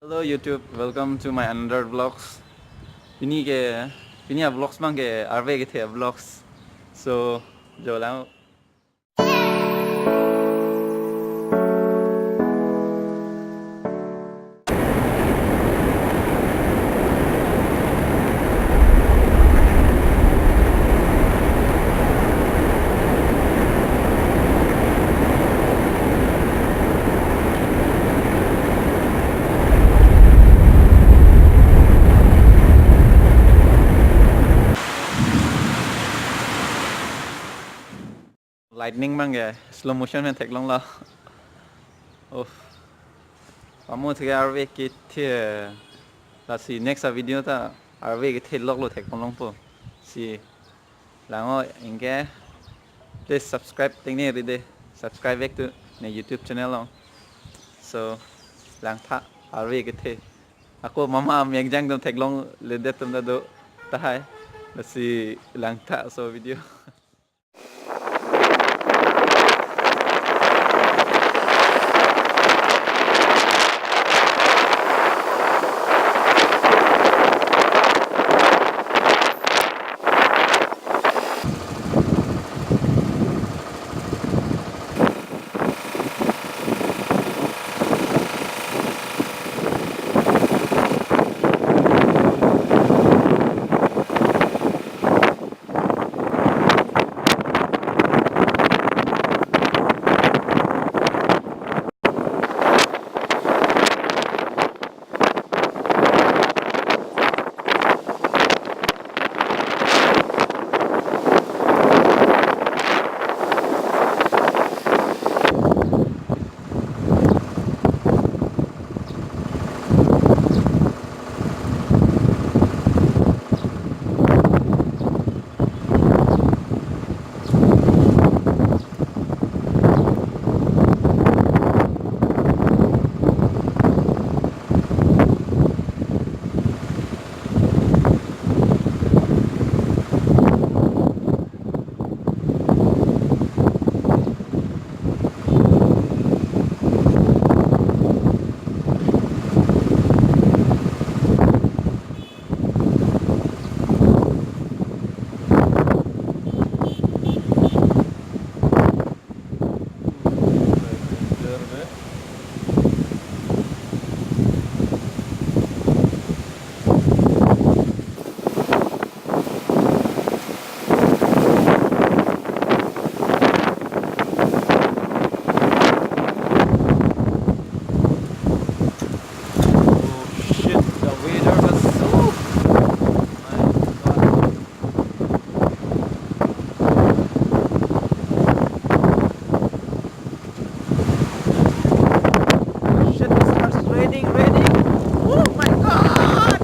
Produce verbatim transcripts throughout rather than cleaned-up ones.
Hello YouTube, welcome to my another vlogs. Pini ke, pini a vlogs abang ke arve kethe a vlogs. So, jo lang. Lightning abang ke slow motion pen theklonglo. Oh. Pamo thek arve kethe. Lasi next a video ta arve kethe loklo theklongpo. Si lang-o anke, please subscribe tengne ride. Subscribe back to ne YouTube channel along. So, langtha arve kethe. Ako mama mek jang atum theklongledet atum ta do tahai. Lasi langtha so video. Oh shit, the weather was so, my God. Shit, it starts raining, raining. Oh my God!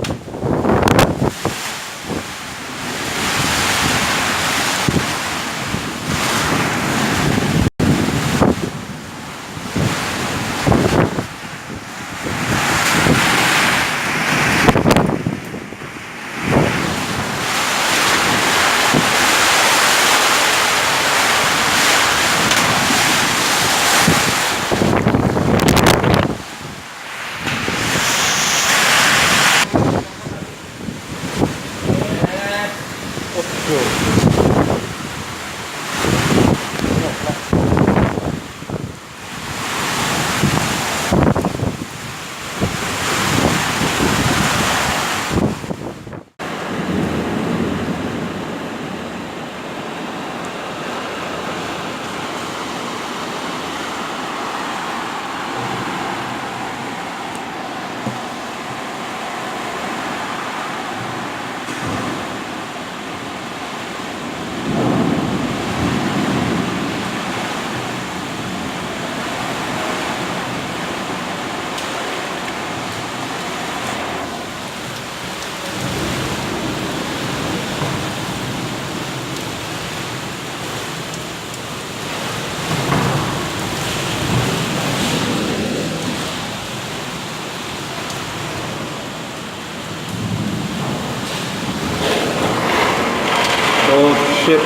Oh shit.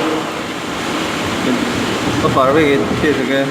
Ko parve ke chhe ke.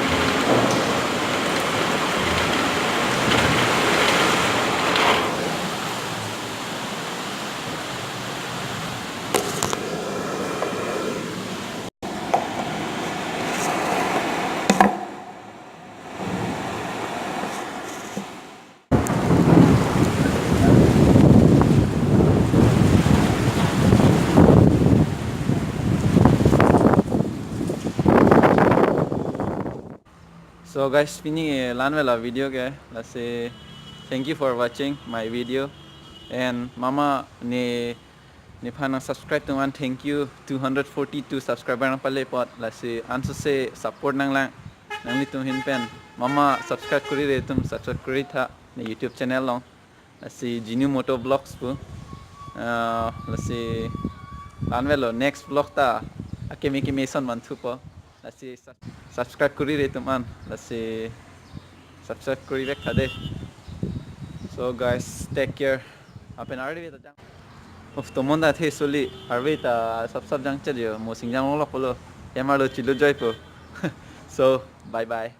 So guys, pini ke la-an avelo video ke, lasi thank you for watching my video. And mama ne, nephan nang subscribe atum an thank you, two hundred forty-two subscriber nangpale apot, lasi ansose support nanglang, nanglitum ahin pen. Mama subscribe kurire atum subscribe kuritha ne YouTube channel along. Lasi Jinu Moto Vlogs pu. Ah, lasi la-an avelo, next vlog ta akeme keme ason manthupo. Lasi sub-, subscribe kurire atum an. Lasi subscribe kurivek tha dei. So guys, take care. Lapen arve ta jang. Uf, tomon ta the soli. Arve ta sap sap jangchelo. Mo singjang longlok pulo. Hem arlo chilo joipo. So, bye bye.